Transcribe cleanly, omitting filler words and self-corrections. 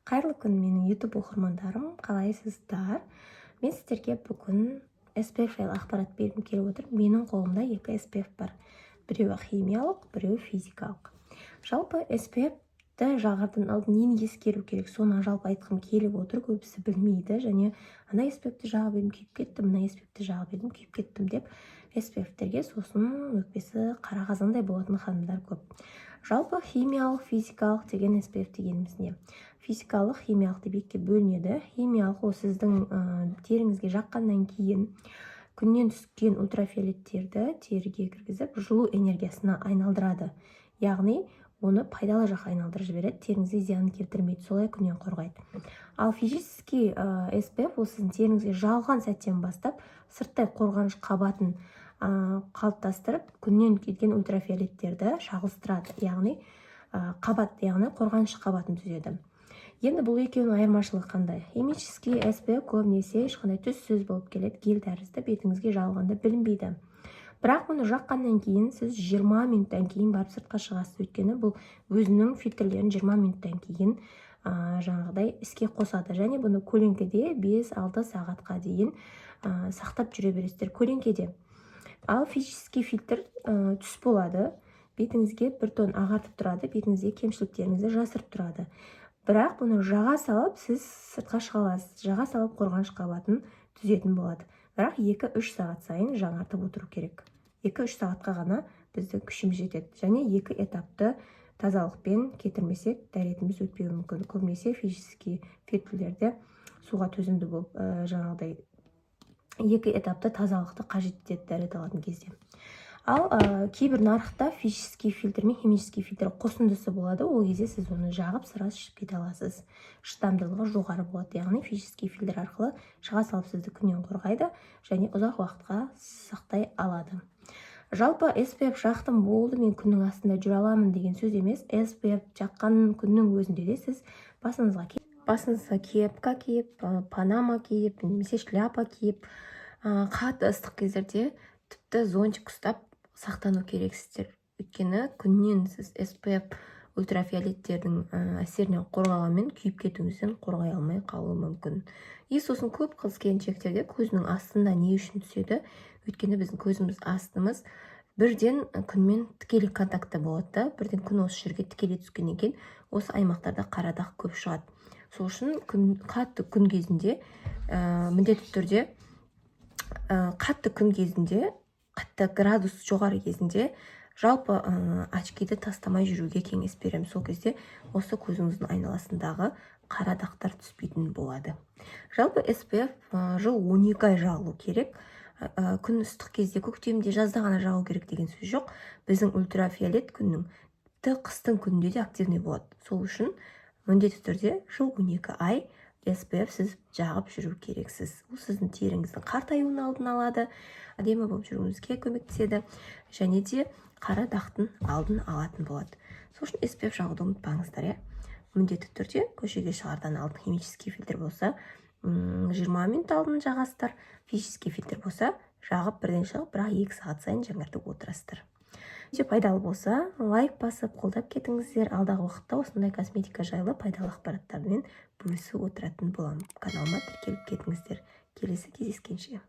Қайырлы күн, менің YouTube оқырмандарым! Қалайсыздар? Мен сіздерге бүгін SPF жайлы ақпарат бергім келіп отыр. Менің қолымда екі SPF бар: біреуі химиялық, біреуі физикалық. Жалпы, SPF-ті жағардан алдын нені ескеру керек, соны жалпы айтқым келіп отыр. Көбісі білмейді және ана SPF-ті жағып едім, күйіп кеттім, мына SPF-ті жағып едім, күйіп кеттім деп SPF-терге сосын өкпесі қара қазандай болатын ханымдар көп. Жалпы, химиялық, физикалық деген SPF дегеніміз не? Физикалық, химиялық деп екіге бөлінеді. Химиялық ол сіздің теріңізге жаққаннан кейін күннен түскен ультрафиолеттерді теріге кіргізіп, жылу энергиясына айналдырады, яғни оны пайдалы жаққа айналдырып жібереді, теріңізге зиян келтірмейді, солай күннен қорғайды. Ал физический SPF ол сіздің теріңізге жағылған сәттен бастап сырттай қорғаныш қабатын қалыптастырып, күннен келген ультрафиолеттерді шағылыстырады, яғни қабат, яғни қорғаныш қабатын түзеді. Енді бұл екеуінің айырмашылығы қандай? Химический SPF көбінесе ешқандай түссіз болып келеді, гель тәрізді, бетіңізге жағылғанда білінбейді. Бірақ бұны жаққаннан кейін сіз 20 минуттан кейін барып сыртқа шығасыз, өйткені бұл өзінің фильтрлерін 20 минуттан кейін жаңағыдай іске қосады. Және бұны көлеңкеде 5-6 сағатқа дейін сақтап жүре бересіздер көлеңкеде. Ал физический фильтр түс болады, бетіңізге бір тон ағартып тұрады, бетіңізде кемшіліктеріңізді жасырып тұрады. Бірақ бұны жаға салып сіз сыртқа шыға аласыз, жаға салып қорғаныш қабатын түзетін болады. Бірақ 2-3 сағат сайын жаңартып отыру керек, 2-3 сағатқа ғана біздің күшіміз жетеді. Және екі этапты тазалықпен кетірмесек, дәретіміз өтпеуі мүмкін. Көбінесе физический фильтрлерде суға төзімді болып, жаңағыдай екі этапты тазалықты қажет етеді дәрет алатын кезде. Ал кейбір нарықта физический фильтр мен химический фильтр қосындысы болады. Ол кезде сіз оны жағып, сразу ішіп кете аласыз, шыдамдылығы жоғары болады. Яғни физический фильтр арқылы шыға салып сізді күннен қорғайды және ұзақ уақытқа сақтай алады. Жалпы, SPF жақтым, болды, мен күннің астында жүре аламын деген сөз емес. SPF жаққан күннің өзінде де сіз басыңызға кепка киіп, панама киіп немесе шляпа киіп, қатты ыстық кездерде тіпті зонтик ұстап сақтану керексіздер. Өйткені күннен сіз SPF ультрафиолеттердің әсерінен қорғағанмен, күйіп кетуіңізден қорғай алмай қалуы мүмкін. И сосын көп қыз келіншектерде көзінің астында не үшін түседі? Өйткені біздің көзіміз астымыз бірден күнмен тікелей контактта болады да, бірден күн осы жерге тікелей түскеннен кейін осы аймақтарда қара дақ көп шығады. Сол үшін күн, қатты күн кезінде міндетті түрде қатты күн кезінде, қатты градус жоғары кезінде жалпы очкиді тастамай жүруге кеңес беремін. Сол кезде осы көзіңіздің айналасындағы қара дақтар түспейтін болады. Жалпы, SPF жыл 12 ай жағылу керек. Күн ыстық кезде, көктемде, жазда ғана жағу керек деген сөз жоқ. Біздің ультрафиолет күннің тіпті қыстың күнінде де активный болады. Сол үшін міндетті түрде жыл 12 ай SPF сіз жағып жүру керексіз. Ол сіздің теріңіздің қартаюының алдын алады, әдемі болып жүруіңізге көмектеседі және де қара дақтың алдын алатын болады. Сол үшін SPF жағуды ұмытпаңыздар, иә. Міндетті түрде көшеге шығардан алдын химический фильтр болса, 20 минут алдын жағасыздар, физический фильтр болса, жағып бірден шығып, бірақ 2 сағат сайын жаңартып отырасыздар. Видео пайдалы болса, лайк басып, қолдап кетіңіздер. Алдағы уақытта осындай косметика жайлы пайдалы ақпараттармен бөлісіп отыратын боламын. Каналыма тіркеліп кетіңіздер. Келесі кездескенше!